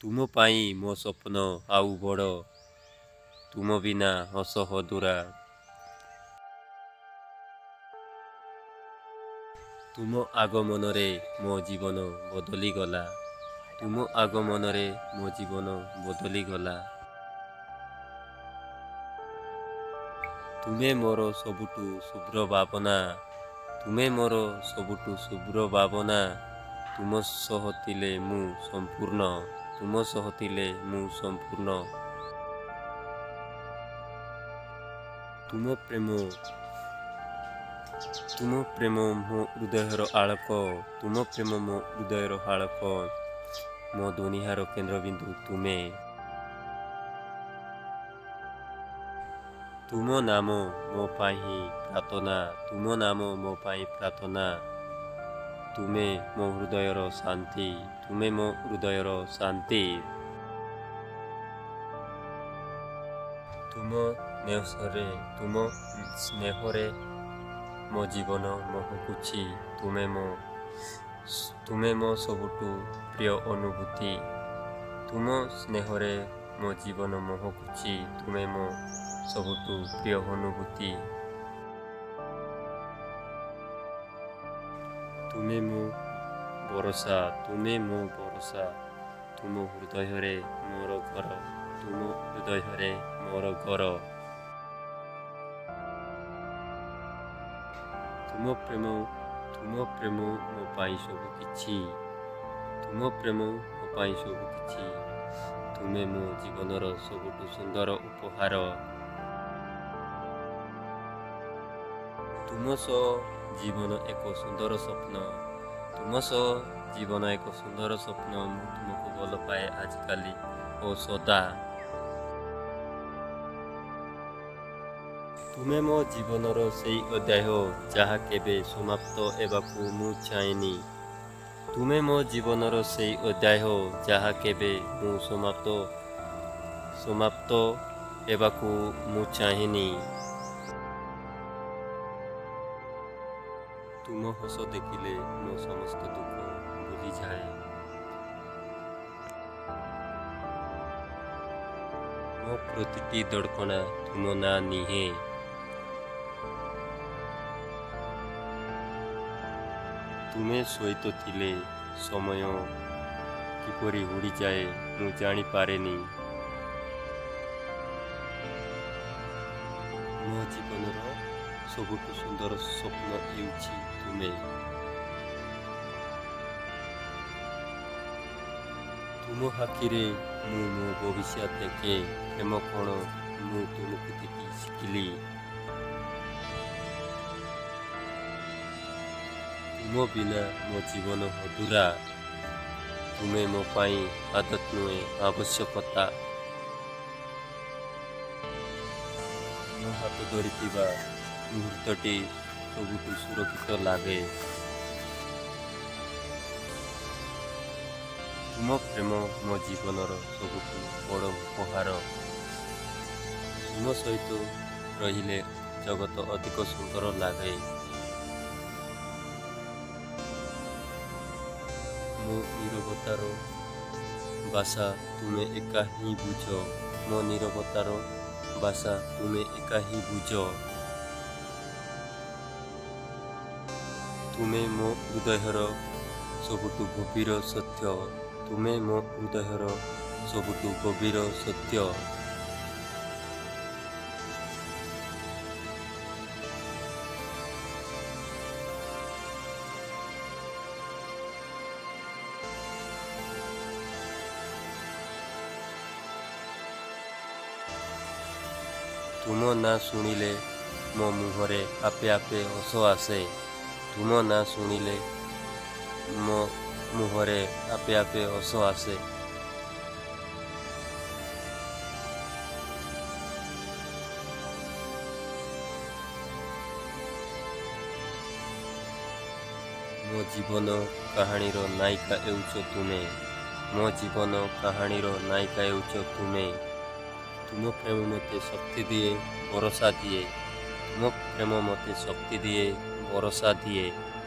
ତୁମ ପାଇଁ ମୋ ସ୍ୱପ୍ନ ଆଉ ବଡ଼। ତୁମ ବିନା ହସ ଅଧୁରା। ତୁମ ଆଗମନରେ ମୋ ଜୀବନ ବଦଳିଗଲା। ତୁମ ଆଗମନରେ ମୋ ଜୀବନ ବଦଳିଗଲା। ତୁମେ ମୋର ସବୁଠୁ ଶୁଭ୍ର ଭାବନା। ତୁମେ ମୋର ସବୁଠୁ ଶୁଭ୍ର ଭାବନା। ତୁମ ସହ ଥିଲେ ମୁଁ ସମ୍ପୂର୍ଣ୍ଣ। ତୁମ ସହ ଥିଲେ ମୁଁ ସମ୍ପୂର୍ଣ୍ଣ। ତୁମ ପ୍ରେମ ତୁମ ପ୍ରେମ ମୋ ହୃଦୟର ଆଲୋକ। ତୁମ ପ୍ରେମ ମୋ ହୃଦୟର ଆଲୋକ। ମୋ ଦୁନିଆର କେନ୍ଦ୍ରବିନ୍ଦୁ ତୁମେ। ତୁମ ନାମ ମୋ ପାଇଁ ପ୍ରାର୍ଥନା। ତୁମ ନାମ ମୋ ପାଇଁ ପ୍ରାର୍ଥନା। ତୁମେ ମୋ ହୃଦୟର ଶାନ୍ତି। ତୁମେ ମୋ ହୃଦୟର ଶାନ୍ତି। ତୁମ ସ୍ନେହରେ ତୁମ ସ୍ନେହରେ ମୋ ଜୀବନ ମହକୁଛି। ତୁମେ ମୋ ସବୁଠୁ ପ୍ରିୟ ଅନୁଭୂତି। ତୁମ ସ୍ନେହରେ ମୋ ଜୀବନ ମହକୁଛି। ତୁମେ ମୋ ସବୁଠୁ ପ୍ରିୟ ଅନୁଭୂତି। ତୁମେ ମୋ ଭରସା। ତୁମେ ମୋ ଭରସା। ତୁମ ହୃଦୟରେ ମୋର ଘର। ତୁମ ହୃଦୟରେ ମୋର ଘର। ତୁମ ପ୍ରେମ ତୁମ ପ୍ରେମ ମୋ ପାଇଁ ସବୁକିଛି। ତୁମ ପ୍ରେମ ମୋ ପାଇଁ ସବୁକିଛି। ତୁମେ ମୋ ଜୀବନର ସବୁଠୁ ସୁନ୍ଦର ଉପହାର। ତୁମ ସହ ଜୀବନ ଏକ ସୁନ୍ଦର ସ୍ୱପ୍ନ। ତୁମ ସହ ଜୀବନ ଏକ ସୁନ୍ଦର ସ୍ୱପ୍ନ। ମୁଁ ତୁମକୁ ଭଲ ପାଏ, ଆଜିକାଲି ଓ ସଦା। ତୁମେ ମୋ ଜୀବନର ସେଇ ଅଧ୍ୟାୟ ଯାହା କେବେ ସମାପ୍ତ ହେବାକୁ ମୁଁ ଚାହେଁନି। ତୁମେ ମୋ ଜୀବନର ସେଇ ଅଧ୍ୟାୟ ଯାହା କେବେ ମୁଁ ସମାପ୍ତ ହେବାକୁ ମୁଁ ଚାହେଁନି। ତୁମ ହସ ଦେଖିଲେ ମୋ ସମସ୍ତ ଦୁଃଖ ଭୁଲିଯାଏ। ମୋ ପ୍ରତିଟି ଧଡ଼କନ ତୁମ ନାଁ ନିଏ। ତୁମେ ସହିତ ଥିଲେ ସମୟ କିପରି ଉଡ଼ିଯାଏ ମୁଁ ଜାଣିପାରେନି। ମୋ ଜୀବନର ସବୁଠୁ ସୁନ୍ଦର ସ୍ୱପ୍ନ ହେଉଛି ତୁମେ। ତୁମ ଆଖିରେ ମୁଁ ମୋ ଭବିଷ୍ୟତ ଦେଖେ। ପ୍ରେମ କ'ଣ ମୁଁ ତୁମକୁ ଦେଖି ଶିଖିଲି। ତୁମ ବିନା ମୋ ଜୀବନ ଅଧୁରା। ତୁମେ ମୋ ପାଇଁ ଆଦତ ନୁହେଁ, ଆବଶ୍ୟକତା। ମୋ ହାତ ଧରିଥିବା ମୁହୂର୍ତ୍ତଟି ସବୁଠୁ ସୁରକ୍ଷିତ ଲାଗେ। ତୁମ ପ୍ରେମ ମୋ ଜୀବନର ସବୁଠୁ ବଡ଼ ଉପହାର। ତୁମ ସହିତ ରହିଲେ ଜଗତ ଅଧିକ ସୁନ୍ଦର ଲାଗେ। ମୋ ନୀରବତାର ଭାଷା ତୁମେ ଏକା ହିଁ ବୁଝ। ମୋ ନୀରବତାର ଭାଷା ତୁମେ ଏକା ହିଁ ବୁଝ। ତୁମେ ମୋ ହୃଦୟର ସବୁଠୁ ଗଭୀର ସତ୍ୟ। ତୁମେ ମୋ ହୃଦୟର ସବୁଠୁ ଗଭୀର ସତ୍ୟ। ତୁମ ନାଁ ଶୁଣିଲେ ମୋ ମୁହଁରେ ଆପେ ଆପେ ହସ ଆସେ। ତୁମ ନାଁ ଶୁଣିଲେ ମୋ ମୁହଁରେ ଆପେ ଆପେ ହସ ଆସେ। ମୋ ଜୀବନ କାହାଣୀର ନାୟିକା ହେଉଛ ତୁମେ। ମୋ ଜୀବନ କାହାଣୀର ନାୟିକା ହେଉଛ ତୁମେ। ତୁମ ପ୍ରେମ ମୋତେ ଶକ୍ତି ଦିଏ, ଭରସା ଦିଏ। ତୁମ ପ୍ରେମ ମୋତେ ଶକ୍ତି ଦିଏ, ଭରସା ଦିଏ।